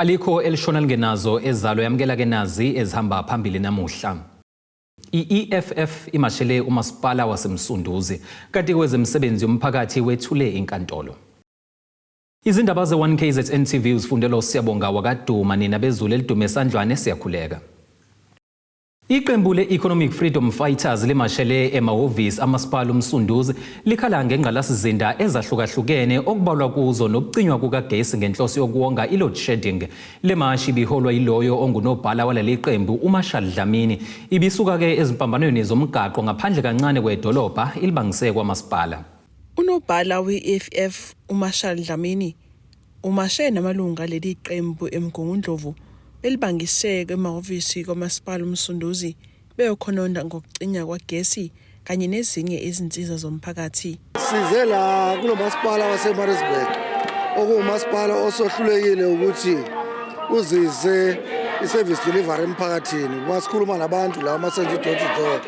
Alikho elishona lingenazo ezalo. Yamukela ke nazi ezihamba phambili namuhla. I-EFF imashele umasipala waseMsunduzi, kanti kwezemisebenzi yomphakathi wethule inkantolo. Izindaba ze-1 KZN TV uzifundelwa uSiyabonga wakaduma. Nina bezulu elidume esandlwane, siyakhuleka. Iqembu le-Economic Freedom Fighters limashele emahhovisi amasipala uMsunduzi likhala ngengqalasizinda ezahlukahlukene, okubalwa kuzo nokucinywa kukagesi ngenhloso yokuwonga i-load shedding. Le mashi ibiholwa yiloyo ongunobhala waleli qembu, uMarshall Dlamini. Ibisuka-ke ezimpambanweni zomgaqo ngaphandle kancane kwedolobha ilibangise kwamasipala. Unobhala we-EFF uMarshall Dlamini umashe namalungu aleli qembu eMgungundlovu belibangise emahhovisi kwamasipala uMsunduzi beyokhononda ngokucinywa kwagesi kanye nezinye izinsiza zomphakathi. Size la kulo masipala waseMaritzburg, okuwumasipala osohlulekile ukuthi uzise i-service delivery emphakathini. Uma sikhuluma nabantu la, uma senza i-door to door,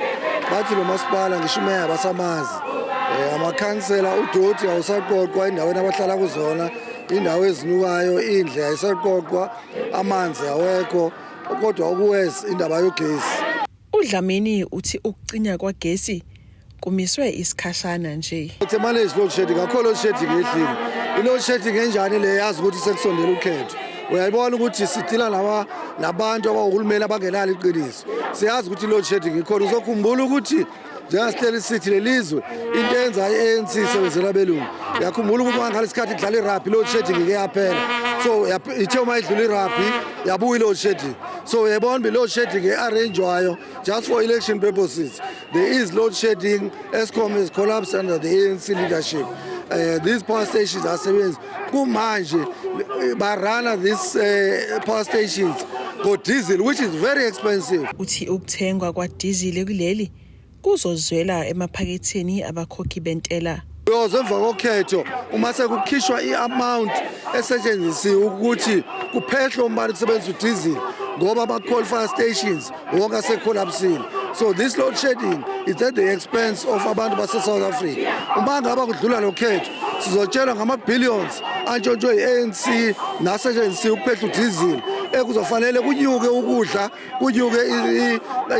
bathi lo masipala ngisho imeya basamazi, amakhansela, udoti awusaqoqwa endaweni abahlala kuzona, indawo ezinukayo, indle ayisaqoqwa, amanzi awekho, kodwa okuwes indaba yogesi. UDlamini uthi ukucinywa kwagesi kumiswe isikhashana nje. Uthi manage load shedding, akho load shedding ehlile. I-load shedding enjani le yazi ukuthi sekusondela ukhetho? Uyayibona ukuthi sidila nabantu abawuhulumeni abangenalo iqiniso. Siyazi ukuthi i-load shedding ikhona. Uzokhumbula ukuthi njengasihleli sithi lelizwe into eyenza i-ANC isebenzela abelungu. Uyakhumbula ukuthi ngalesi sikhathi kudlala i-rugby, load shedding ike yaphela. So ithe uma idlula i-rugby yabuya i-load shedding. So uyayibona i-load shedding e-arrange-wayo just for election purposes. There is load shedding. Eskom has collapsed under the ANC leadership. These power stations asebenzi kumanje, ba-runa these power stations ngo-diesel, which is very expensive. Uthi ukuthengwa kwadizili kuleli kuzozwela emaphaketheni abakhokhi bentela. Uyoze emva kokhetho uma sekukhishwa i-amount esetshenzisiwe ukuthi kuphehlwe umbane kusebenzisa udizili, ngoba ama-coal fire stations wonke asekholapsile. So this load shedding is at the expense of abantu base-South Africa. Uma ngaba kudlula lo khetho, sizotshelwa ngama-billions antshontshwe i-ANC nasetshenzisiwe ukuphehla udizili, ekuzofanele kunyuke ukudla, kunyuke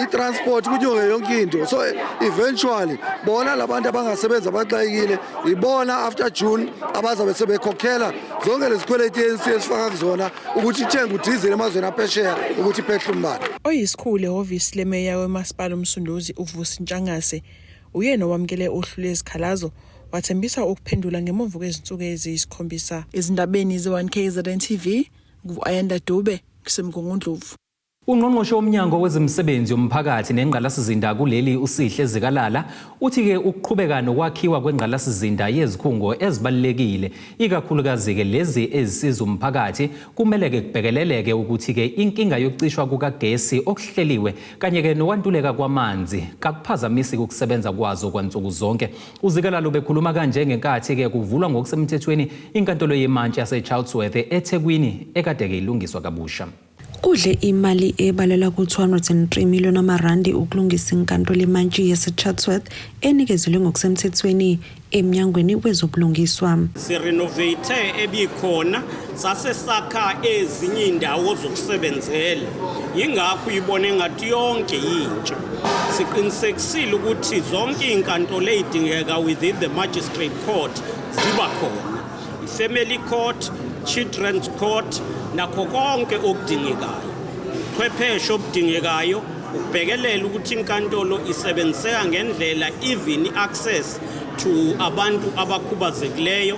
i-transport, kunyuke yonke into. So eventually bona labantu abangasebenzi, abaxakekile, ibona after June abazabe sebekhokhela zonke lezi kweleti i-ANC esifaka kuzona ukuthi ithenge udizili emazweni aphesheya ukuthi iphehle umbane. Oyisikhulu ehhovisi lemeya wemasipala uMsunduzi, uVusi Ntshangase, uyena owamukele uhlu lwezikhalazo, wathembisa ukuphendula ngemuva kwezinsuku eziyisikhombisa. Ezindabeni ze-1 KZN TV, ngu-Ayanda Dube kuseMgungundlovu. Ungqongqoshe womnyango wezemisebenzi yomphakathi nengqalasizinda kuleli, uSihle Zikalala, uthi-ke ukuqhubeka nokwakhiwa kwengqalasizinda yezikhungo ezibalulekile, ikakhulukazi-ke lezi ezisiza umphakathi, kumele-ke kubhekeleleke ukuthi-ke inkinga yokucishwa kukagesi okuhleliwe kanye-ke nokwantuleka kwamanzi kakuphazamisi ukusebenza kwazo kwansuku zonke. UZikalala ubekhuluma kanje ngenkathi-ke kuvulwa ngokusemthethweni inkantolo yemantshi yaseChatsworth eThekwini, ekade-ke ilungiswa kabusha. Kudle imali ebalelwa ku-203 million amarandi ukulungisa inkantolo emantshi yaseChatsworth enikezelwe ngokusemthethweni emnyangweni wezobulungiswa. Sirenovate ebikhona, sase sakha ezinye indawo zokusebenzela, yingakho uyibone ngathi yonke yintsha. Siqinisekisile ukuthi zonke iy'nkantolo ey'dingeka within the magistrate court ziba khona, i-family court, children's court, nakho konke okudingekayo, ubuchwepheshe obudingekayo ukubhekelela ukuthi inkantolo isebenziseka ngendlela, even i-access to abantu abakhubazekileyo.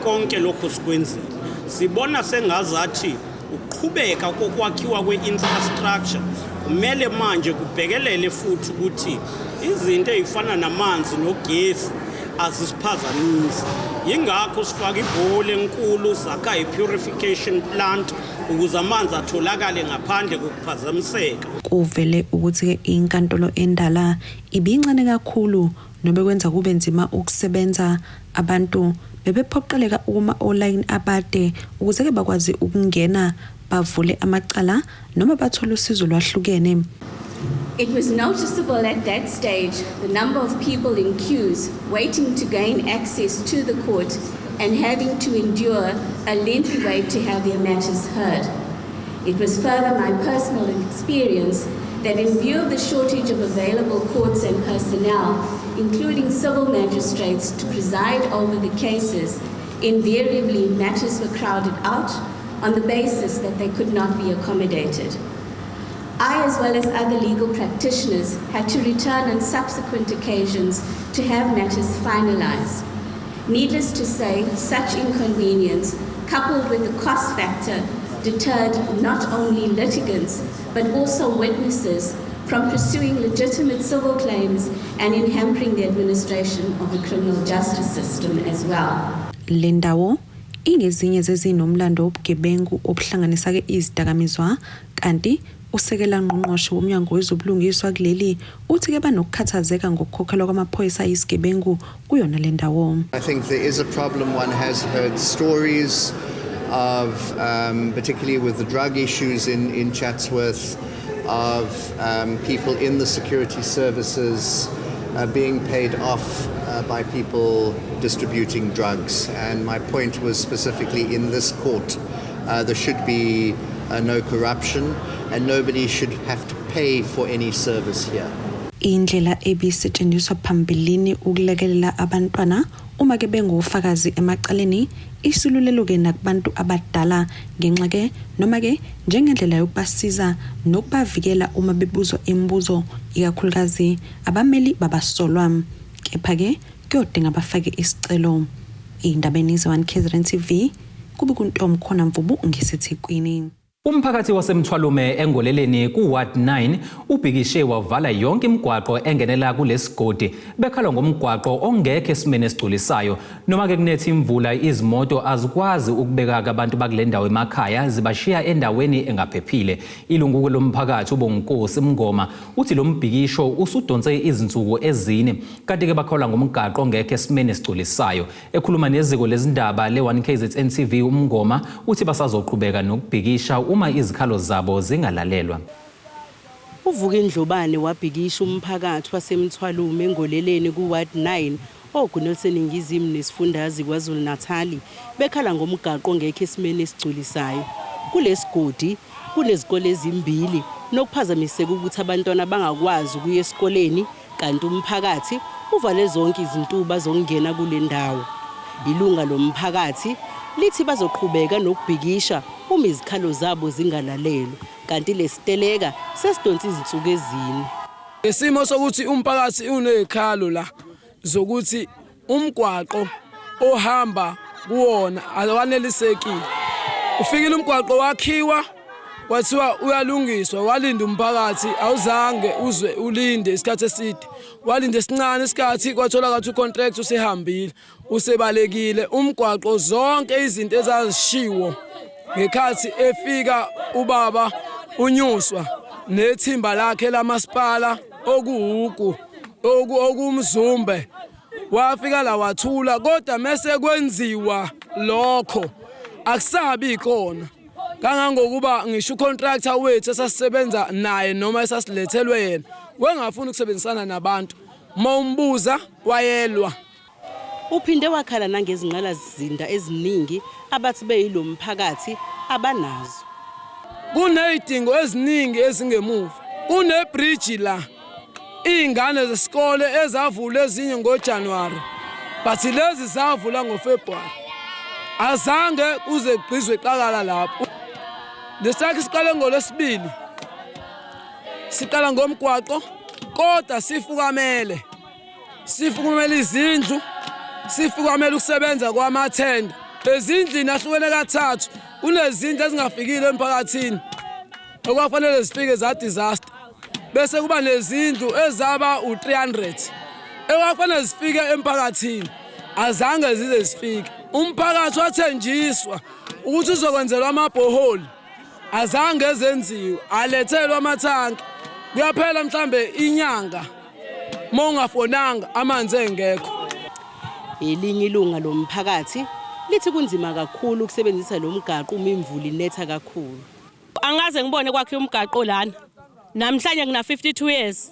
Konke lokho sikwenzile. Sibona sengazathi ukuqhubeka kokwakhiwa kwe-infrastructure kumele manje kubhekelele futhi ukuthi izinto ey'fana namanzi nogesi azisiphazamisi. Yingakho sifaka ibhola enkulu, sakha i-purification plant ukuze amanzi atholakale ngaphandle kokuphazamiseka. Kuvele ukuthi-ke inkantolo endala ibincane kakhulu nobekwenza kube nzima ukusebenza. Abantu bebephoqeleka ukuma olayini abade ukuze-ke bakwazi ukungena bavule amacala noma bathole usizo lwahlukene. It was noticeable at that stage the number of people in queues waiting to gain access to the court. and having to endure a lengthy wait to have their matters heard. It was further my personal experience that in view of the shortage of available courts and personnel, including civil magistrates to preside over the cases, invariably matters were crowded out on the basis that they could not be accommodated. I, as well as other legal practitioners, had to return on subsequent occasions to have matters finalized. Needless to say, such inconvenience, coupled with the cost factor, deterred not only litigants, but also witnesses from pursuing legitimate civil claims and in hampering the administration of the criminal justice system as well. Le ndawo ingezinye zezinomlando wobugebengu obuhlanganisa-ke izidakamizwa, kanti usekela ngqongqoshe womnyango wezobulungiswa kuleli uthi-ke banokukhathazeka ngokukhokhelwa kwamaphoyisa ayisigebengu kuyona le ndawo. I think there is a problem. One has heard stories of, particularly with the drug issues in Chatsworth, of people in the security services being paid off by people distributing drugs. And my point was specifically in this court, there should be no corruption and nobody should have to pay for any service here. Indlela ebisetshenziswa phambilini ukulekelela abantwana uma ke bengofakazi emacaleni isilulelo-ke nakubantu abadala ngenxa ke noma ke njengendlela yokubasiza nokubavikela uma bebuzwa imibuzo, ikakhulukazi abameli babasolwa, kepha-ke kuyodinga bafake isicelo. Ey'ndabeni ze-1 KZN TV kube kuntomkhona Mvubu ngiseThekwini. Umphakathi waseMthwalume eNgoleleni ku-Ward 9 ubhikishe wavala yonke imigwaqo engenela kulesigodi bekhala ngomgwaqo ongekho esimeni esigculisayo. Noma-ke kunetha imvula, izimoto azikwazi ukubeka abantu bakule ndawo emakhaya, zibashiya endaweni engaphephile. Ilungu lomphakathi uBonginkosi Mngoma uthi lo mbhikisho usudonse izinsuku 4, kanti-ke bakhala ngomgaqo ongekho esimeni esigculisayo. Ekhuluma neziko lezindaba le-1 KZN TV, uMngoma uthi basazoqhubeka nokubhikisha uma izikhalo zabo zingalalelwa. Uvuka indlobane wabhikisha umphakathi waseMthwalume eNgoleleni ku-Ward 9 oguni oluseningizimu nesifundazwe KwaZulu-Natali bekhala ngomgaqo ongekho esimeni esigculisayo. Kulesigodi kunezikole ezimbili nokuphazamiseka ukuthi abantwana bangakwazi ukuya esikoleni, kanti umphakathi uvale zonke izintuba zokungena kule ndawo. Ilunga lomphakathi lithi bazoqhubeka nokubhikisha uma izikhalo zabo zingalalelwa, kanti lesiteleka sesidonsa izinsuku 4. Isimo sokuthi umphakathi unezikhalo la zokuthi umgwaqo ohamba kuwona awanelisekile. Ufikile umgwaqo wakhiwa, kwathiwa uyalungiswa, walinda umphakathi, awuzange uzwe ulinde isikhathi eside, walinda esincane isikhathi, kwatholakala ukuthi ucontract usehambile, usebalekile umgwaqo. Zonke izinto ezazishiwo ngekhathi efika ubaba uNyuswa nethimba lakhe lamasipala okuwuku okumzumbe wafika la wathula, kodwa mase kwenziwa lokho akusabi khona, kangangokuba ngisho ucontractor wethu esasisebenza naye noma esasilethelwe yena wengafuni ukusebenzisana nabantu, uma umbuza wayelwa. Uphinde wakhala nangezingqalasizinda eziningi abathi beyilo mphakathi abanazo. Kuney'dingo eziningi ezingemuva, kunebridge la, iy'ngane zesikole ezavula ezinye ngoJanuwari, but lezi zavula ngoFebruwari, azange kuze kugqizwe qakala lapho. Lesakhe siqale ngolwesibili, siqala ngomgwaqo, kodwa sifukamele sifukamele izindlu, sifukamele ukusebenza kwamathenda ezindlini ahlukene kathathu. Kunezindlu ezingafikile emphakathini okwafanele zifike za-disaster, bese kuba nezindlu ezaba u-300 ekwafanele zifike emphakathini, azange zize zifike. Umphakathi wathenjiswa ukuthi uzokwenzelwa amabhoholi, azange ezenziwe, alethelwa amathanki, kuyaphela mhlambe inyanga uma ungafonanga, amanzi engekho. Elinye ilunga lomphakathi lithi kunzima kakhulu ukusebenzisa lo mgaqo uma imvula inetha kakhulu. Angaze ngibone kwakhe umgaqo lana. Namhlanje ngina 52 years.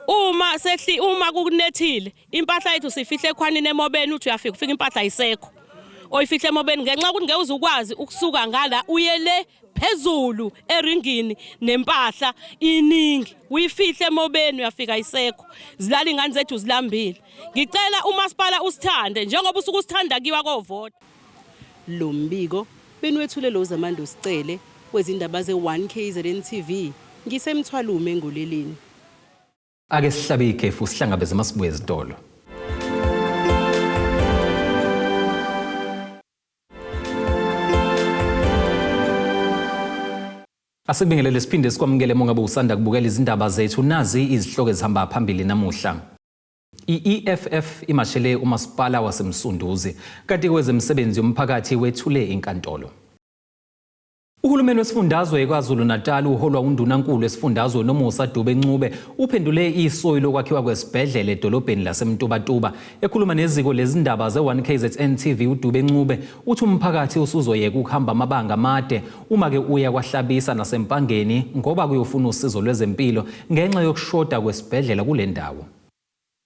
Uma sehli, uma kunethile, impahla yethu sifihle ekhwanini emobeni, uthi uyafika ufika impahla ayisekho. Oyifihle emobeni ngenxa yokuthi ngeke uze ukwazi ukusuka ngala uye le phezulu eringini nempahla iningi uyifihle emobeni uyafika isekho zilala ingane zethu zilambile. Ngicela umasipala usithande njengoba usuke usithanda kiwa kovota. Lo mbiko beniwethule lo Zamando Sicele wezindaba ze-1 KZN TV ngiseMthwalume eNguleleni. Ake sihlabe ikhefu sihlangabeze masibuye ezitolo. Asikubingelele siphinde sikwamukele uma ngabe usanda kubukela izindaba zethu nazi izihloko ezihamba phambili namuhla. I-EFF imashele umasipala waseMsunduzi kanti kwezemisebenzi yomphakathi wethule inkantolo. Uhulumeni wesifundazwe KwaZulu-Natal uholwa undunankulu wesifundazwe Nomusa Dube Ncube uphendule isoyi lokwakhiwa kwesibhedlela edolobheni laseMtubatuba. Ekhuluma neziko lezindaba ze-1KZN TV uDube Ncube uthi umphakathi usuzoyeka ukuhamba amabanga amade uma ke uya kwaHlabisa naseMpangeni ngoba kuyofuna usizo lwezempilo ngenxa yokushoda kwesibhedlela kule ndawo.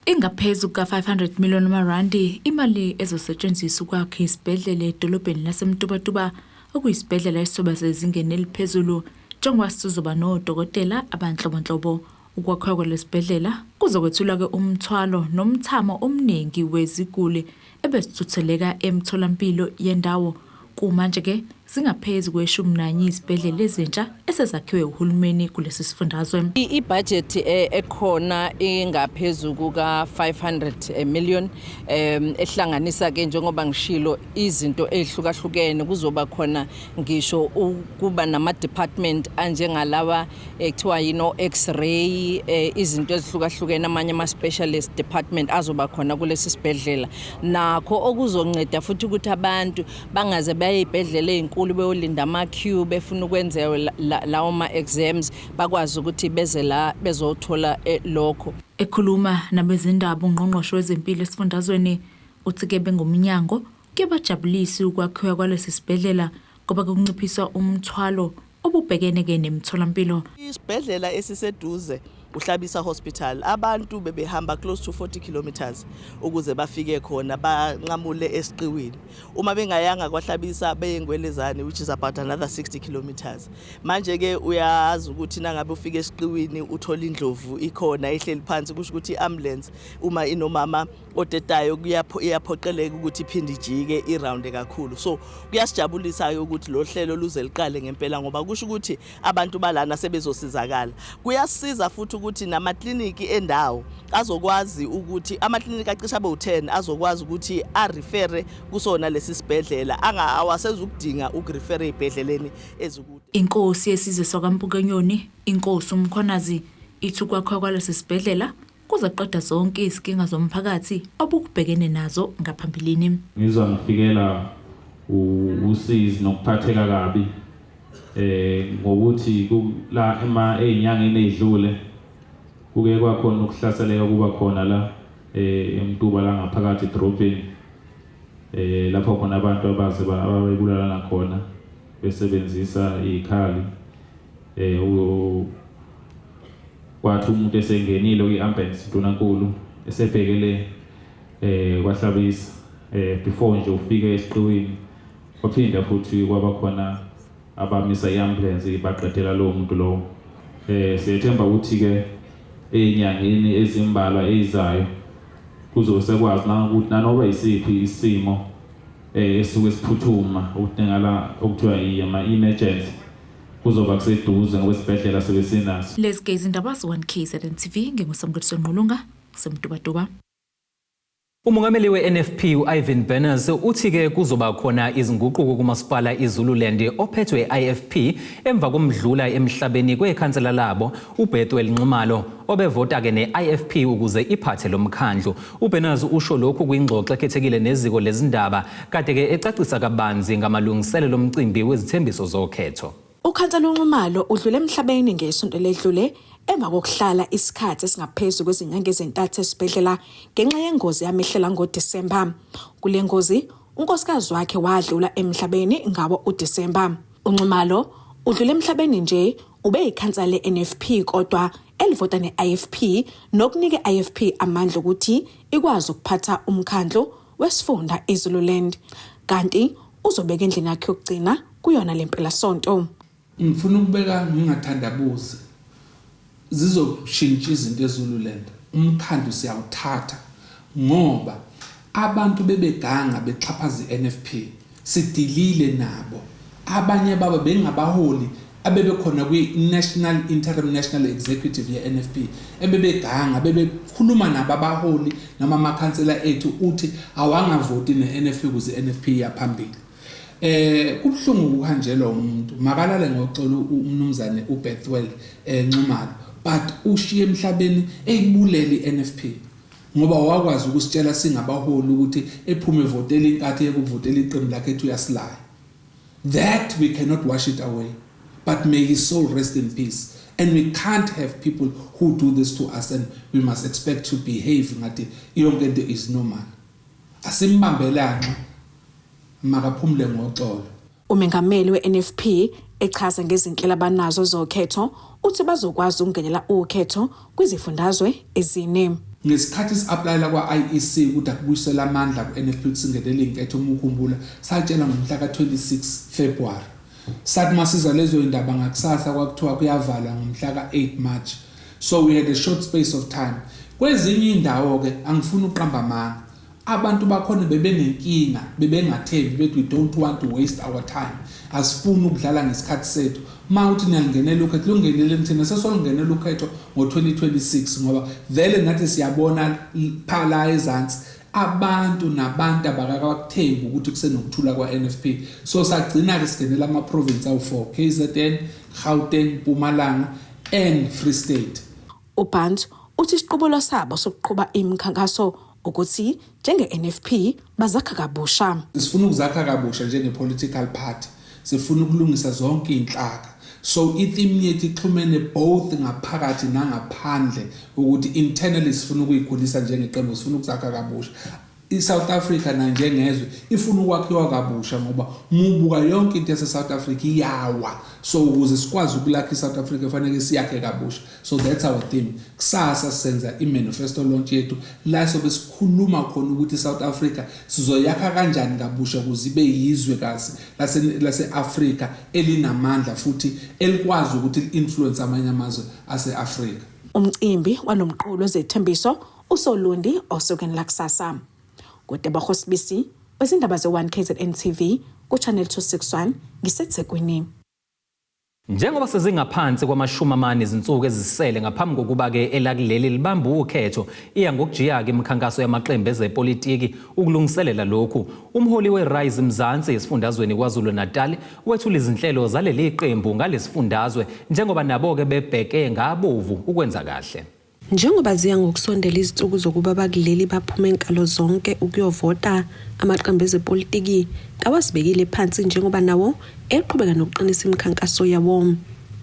Ingaphezu kuka-500 million wamarandi imali ezosetshenziswa ukwakha isibhedlela edolobheni laseMtubatuba okuyisibhedlela esizoba sezingeni eliphezulu njengoba sizoba nodokotela abanhlobonhlobo. Ukwakhiwa kwalesibhedlela kuzokwethula-ke umthwalo nomthamo omningi weziguli ebezithutheleka emitholampilo yendawo. Kumanje-ke zingaphezu kweshumi nanye izibhedlela ezintsha esezakhiwe uhulumeni kulesi sifundazwe. Ibhajethi eh, ekhona ingaphezu kuka-500 eh, million um ehlanganisa ke njengoba ngishilo izinto ezihlukahlukene kuzoba khona ngisho ukuba nama-department anjengalawa ekuthiwa yino x-ray eh, izinto ezihlukahlukene amanye ama-specialist department azoba khona kulesi sibhedlela nakho okuzonceda futhi ukuthi abantu bangaze baye ey'bhedlela ey'nkulu beyolinda ama-queue befuna ukwenzewa lawo ma-exams bakwazi ukuthi beze la bezothola eh, lokho. Ekhuluma nabezindaba uNgqongqoshe wezeMpilo esifundazweni uthi-ke bengumnyango kuyabajabulisa ukwakhiwa kwalesi sibhedlela ngoba kunciphisa umthwalo obubhekene-ke nemitholampilo. Isibhedlela esiseduze uHlabisa Hospital abantu bebehamba close to 40 kilometers ukuze bafike khona banqamule esiqiwini uma bengayanga kwaHlabisa beye Ngwelezane which is about another 60 kilometers manje ke uyazi ukuthi nangabe ufike esiqiwini uthola indlovu ikhona ihleli phansi kusho ukuthi i-ambulance uma inomama otetayo iyaphoqeleka ukuthi iphinde ijike irounde kakhulu so kuyasijabulisa-ke ukuthi lo hlelo luze liqale ngempela ngoba kusho ukuthi abantu balana sebezosizakala kuyasiza futhi ukuthi namakliniki endawo azokwazi ukuthi amakliniki acishe abe u-10 azokwazi ukuthi arefere kusona lesi sibhedlela awasezukudinga ukurefere ey'bhedleleni ezikude. Inkosi yesizwe sakwaMpukenyoni, iNkosi uMkhwanazi, ithi ukwakhiwa kwalesi sibhedlela kuzoqeda zonke izinkinga zomphakathi obukubhekene nazo ngaphambilini. Ngizwa ngifikela usizi nokuphatheka kabi eh ngokuthi la ema ezinyangeni ezidlule kuke kwakhona ukuhlaseleka kuba khona la eh eMtuba la ngaphakathi edrobheni eh lapho khona abantu abaze ababebulalana khona besebenzisa izikhali eh Kwathi umuntu esengenile kwi-ambulance Ndunankulu esebhekele eh kwaHlabisa eh before nje ufike esiqiwini kwaphinda futhi kwaba khona abamisa i-ambulance baqedela lowo muntu lowo. Eh siyethemba ukuthi ke ezinyangeni ezimbalwa ezizayo kuzobe sekwazi ukuthi nanoba isiphi isimo eh esuke siphuthuma ukudingala okuthiwa ama-emergency kuzoba kuseduze ngoba isibhedlela sobe sinaso. Lezi ke izindaba ze-1 KZN TV nginguSamukeliso Ngqulunga semtubatuba. Umongameli we-NFP u-Ivan Berners uthi-ke kuzoba khona izinguquko kumasipala iZululand ophethwe i-IFP emva komdlula emhlabeni kwekhansela labo uBethuel Nxumalo obevota-ke ne-IFP ukuze iphathe lo mkhandlu. UBerners usho lokhu kwingxoxo ekhethekile neziko lezindaba kade-ke ecacisa kabanzi ngamalungiselelo omcimbi wezithembiso zokhetho. Ukhansela uNxumalo udlule emhlabeni ngesonto eledlule emva kokuhlala isikhathi esingaphezu kwezinyanga ezintathu esibhedlela ngenxa yengozi yamehlela ngoDisemba. Kule ngozi, unkosikazi wakhe wadlula emhlabeni ngawo uDisemba. UNxumalo udlule emhlabeni nje ubeyikhansela le-NFP kodwa elivota ne-IFP nokunike i-IFP amandla ukuthi ikwazi ukuphatha umkhandlu wesifunda iZululand. Kanti uzobeka endlini yakhe yokugcina kuyona le mpelasonto. Ngifuna ukubeka ngingathandabuzi, zizoshintsha izinto eZululand. Umkhandlu siyawuthatha ngoba abantu bebeganga bexhaphaza i-NFP, sidilile nabo. Abanye babo bengabaholi abebekhona kwi-National Interim National Executive ye-NFP, ebebeganga bebekhuluma nabo abaholi noma amakhansela ethu uthi awangavoti ne-NFP ukuze i-NFP iyaphambili. Kubuhlungu ukuhanjelwa umuntu, makalale ngoxolo umnumzane uBethwell Nxumalo, but ushiye emhlabeni eyibulele i-NFP ngoba wakwazi ukusitshela singabaholi ukuthi ephume evotela inkathi yekuvotela iqembu lakhe ethi uyasilaya. That we cannot wash it away, but may his soul rest in peace. And we can't have people who do this to us and we must expect to behave ngathi yonke into is normal. Asimbambelanga, makaphumule ngoxolo. Umengameli we-NFP echaza ngezinhlelo abanazo zokhetho uthi bazokwazi ukungenela ukhetho kwizifundazwe ezine. Ngesikhathi si-applyela kwa-IEC ukuthi akubuyisele amandla ku-NFP ukuthi singenele inketho, uma ukhumbula satshela ngomhla ka-26 February. Sathi masiza lezo indaba ngakusasa kwakuthiwa kuyavalwa ngomhla ka-8 March, so we had a short space of time. Kwezinye indawo-ke, angifuni ukuqamba amanga, abantu bakhona bebenenkinga, bebengathembi, bethi we don't want to waste our time, asifuni ukudlala ngesikhathi sethu. Ma uthi niyalingenela ukhetho, lungeneleni, thina sesolungenela ukhetho ngo-2026 ngoba vele nathi siyabona phala ezansi abantu nabantu abakakakuthembi ukuthi kusenokuthula kwa-NFP. So sagcina-ke singenela ama-province awu-4, KZN, Gauteng, Mpumalanga and Free State. uBarnes uthi isiqubulo sabo sokuqhuba imikhankaso ukuthi njenge-NFP bazakha kabusha. Sifuna ukuzakha kabusha njenge-political party, sifuna ukulungisa zonke iy'nhlaka. So i-theme yethu ixhumene both ngaphakathi nangaphandle, ukuthi internally sifuna ukuyikhulisa njengeqembu, sifuna ukuzakha kabusha. I-South Africa nanjengezwe ifuna ukwakhiwa kabusha ngoba mubuka yonke into yase-South Africa iyawa, so ukuze sikwazi ukulakha i-South Africa kufanele siyakhe kabusha. So that's our theme. Kusasa senza i-manifesto launch yethu la sobe sikhuluma khona ukuthi i-South Africa sizoyakha kanjani kabusha ukuze ibe yizwekazi lase-Afrika elinamandla futhi elikwazi ukuthi li-influence amanye amazwe ase-Afrika. Umcimbi walomqulu wezethembiso usoLundi osukeni lakusasa. Kutebogo Sibisi wezindaba ze-1 KZN TV ku-Channel 261, ngiseThekwini. Njengoba sezingaphansi kwama-40 izinsuku ezisele ngaphambi kokuba-ke elakuleli libambe ukhetho, iya ngokujiya-ke imikhankaso yamaqembu ezepolitiki ukulungiselela lokhu. Umholi we-Rise Mzansi esifundazweni KwaZulu-Natal wethula izinhlelo zaleli qembu ngalesifundazwe njengoba nabo-ke bebheke ngabovu ukwenza kahle. Njengoba ziya ngokusondela izinsuku zokuba bakuleli baphume enkalo zonke ukuyovota, amaqembu ezepolitiki kawazibekile phansi njengoba nawo eqhubeka nokuqinisa imikhankaso yawo.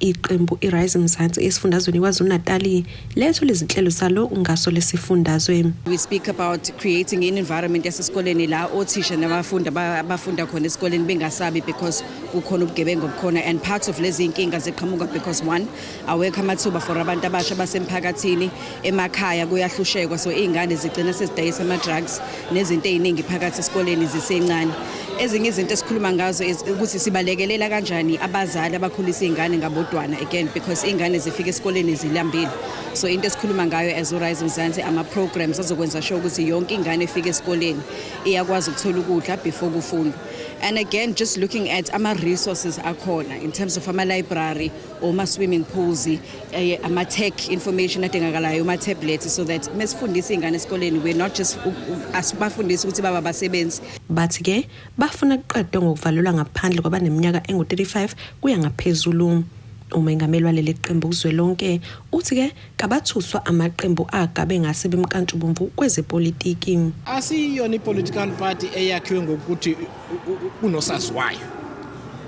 Iqembu i-Rise Mzansi esifundazweni KwaZulu-Natali lethula izinhlelo zalo ngaso lesifundazwe. We speak about creating an environment yasesikoleni la othisha nabafundi abafunda khona esikoleni bengasabi, because kukhona ubugebengu obukhona, and part of lezi inkinga ziqhamuka because one, awekho amathuba for abantu abasha basemphakathini, emakhaya kuyahlushekwa, so iy'ngane zigcina sezidayisa ama-drugs nezinto ey'ningi phakathi esikoleni zisencane. Ezinye izinto esikhuluma ngazo is ukuthi sibalekelela kanjani abazali abakhulisa iy'ngane ngabodwana, again because iy'ngane zifika esikoleni zilambile. So into esikhuluma ngayo as uRise Mzansi, ama-programs azokwenza sure ukuthi yonke ingane efika esikoleni iyakwazi ukuthola ukudla before kufundwa, and again just looking at ama-resources akhona in terms of ama-library, oma-swimming pools, ama-tech information adingakalayo, ama-tablets, so that mesifundisa iy'ngane esikoleni we're not just asibafundisi ukuthi baba abasebenzi. Bathi-ke bafuna kuqedwe ngokuvalelwa ngaphandle kwabaneminyaka engu-35 kuya ngaphezulu. Umengameli waleli qembu kuzwelonke uthi-ke kabathuswa amaqembu agabe ngase bemkantshubomvu kwezepolitiki. Asiyona i-political party eyakhiwe ngokuthi kunosaziwayo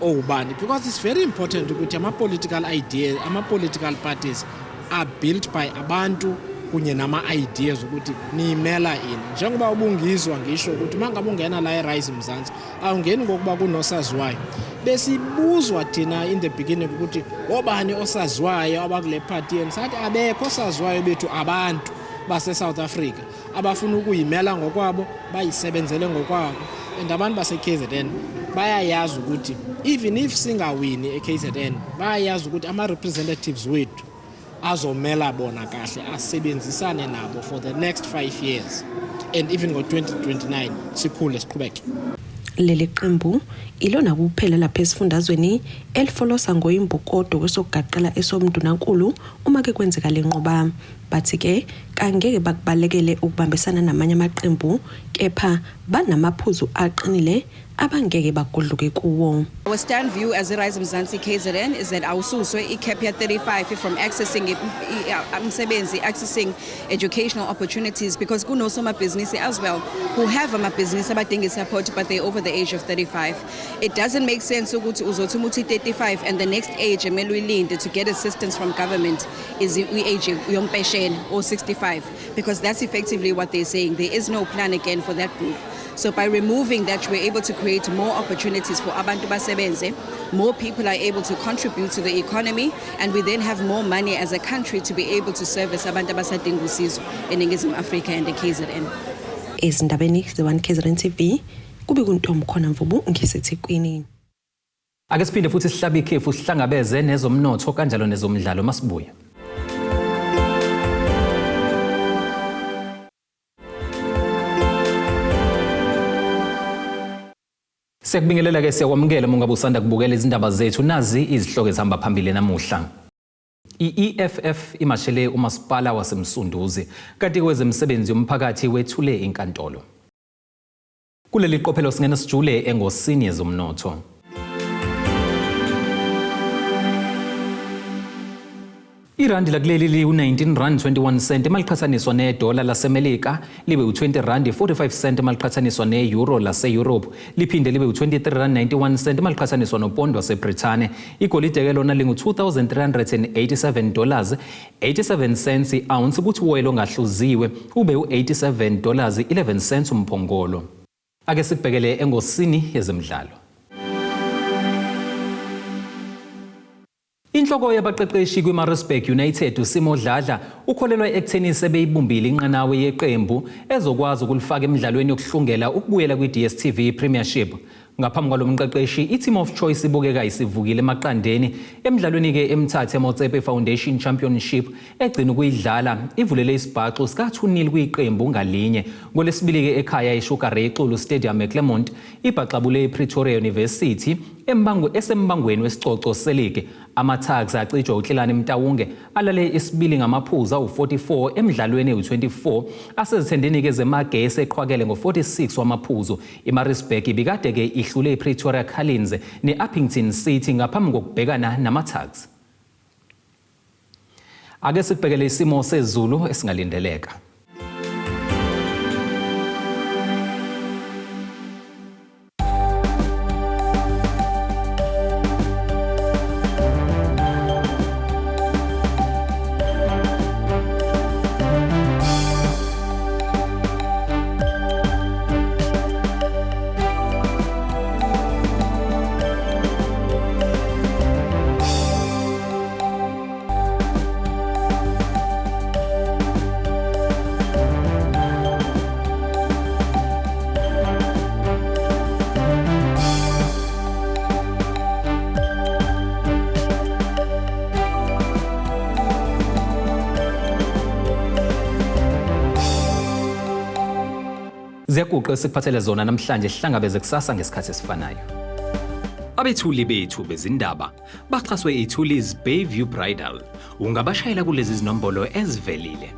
owubani, because it's very important ukuthi ama-political ideas, ama-political parties are built by abantu kunye nama-ideas ukuthi niyimela ini. Njengoba ubungizwa ngisho ukuthi uma ngabe ungena la e-Rise Mzansi awungeni ngokuba kunosaziwayo. Besibuzwa thina in the beginning ukuthi obani osaziwayo abakule party yenu, sathi abekho osaziwayo bethu, abantu base-South Africa abafuna ukuyimela ngokwabo, bayisebenzele ngokwabo. And abantu base-KZN bayayazi ukuthi even if singawini e-KZN, bayayazi ukuthi ama-representatives wethu azomela bona kahle, asebenzisane nabo for the next 5 years and even ngo-2029 sikhule, siqhubeke. Leli qembu ilona kuphela lapha esifundazweni elifolosa ngoyimbokodo kwesokugaqela esomndunankulu uma ke kwenzeka lenqoba. Bathi ke kangeke bakubalekele ukubambisana namanye amaqembu, kepha banamaphuzu aqinile abangeke bagudluke kuwo. Our stand view as Rise Mzansi KZN is that awususwe i-cap ya 35 from accessing umsebenzi, accessing educational opportunities, because kunosomabhizinisi as well who have amabhizinisi abadinga support, but they're over the age of 35. It doesn't make sense ukuthi uzothi uma uthi 35 and the next age emele uyilinde to get assistance from government is i-age yompesheni or 65, because that's effectively what they're saying. There is no plan again for that group. So by removing that, we're able to create more opportunities for abantu basebenze. More people are able to contribute to the economy, and we then have more money as a country to be able to service abantu abasadinga usizo eNingizimu Afrika and e-KZN. Ezindabeni ze-1 KZN TV, kube kuntombi khona Mvubu, ngiseThekwini. Ake siphinde futhi sihlabe ikhefu, sihlangabeze nezomnotho kanjalo nezomdlalo masibuya. Siyakubingelela ke, siyakwamukela uma ungabe usanda kubukela izindaba zethu. Nazi izihloko ezihamba phambili namuhla. I-EFF imashele umasipala waseMsunduzi, kanti kwezemisebenzi yomphakathi wethule inkantolo. Kuleli qophelo singena sijule engosini yezomnotho. Irandi lakuleli liwu-19 rand 21 cent maliqhathaniswa nedola laseMelika, libe u-20 rand 45 cent maliqhathaniswa ne-euro lase-Europe, liphinde libe u-23 rand 91 cent maliqhathaniswa nopondo waseBrithani. Igolide ke lona lingu-2387 dollars 87 cents i-ounce, kuthi uwoyela ongahluziwe ube u-87 dollars 11 cents umphongolo. Ake sikubhekele engosini yezemidlalo. Inhloko yabaqeqeshi kwiMaritzburg United, uSimo Dladla, ukholelwa ekutheni sebeyibumbile inqanawe yeqembu ezokwazi ukulifaka emidlalweni yokuhlungela ukubuyela kwi-DStv Premiership. Ngaphambi kwalo mqeqeshi, i-Team of Choice ibukeka isivukile emaqandeni emidlalweni-ke eMthatha Motsepe Foundation Championship egcina ukuyidlala, ivulele isibhaxu sika-2-0 kwiqembu ngalinye. Ngolesibili-ke ekhaya eSugar Ray Xulu Stadium eClermont, ibhaxabule iPretoria University embango esembangweni wesicoco seligi. Ama-Tuks acijwa uHlelani Mtawunge alale isibili ngamaphuzu awu-44 emidlalweni ewu-24, asezithendeni-ke zemagesi eqhwakele ngo-46 wamaphuzu. IMaritzburg ibikade-ke ihlule iPretoria Carlins ne-Upington City ngaphambi kokubhekana nama-Tuks. Ake sikubhekele isimo sezulu esingalindeleka. Ziyaguqa esikuphathele zona namhlanje. Sihlangabeze kusasa ngesikhathi esifanayo. Abethuli bethu bezindaba baxhaswe iThulis Bayview Bridal. Ungabashayela kulezi zinombolo ezivelile.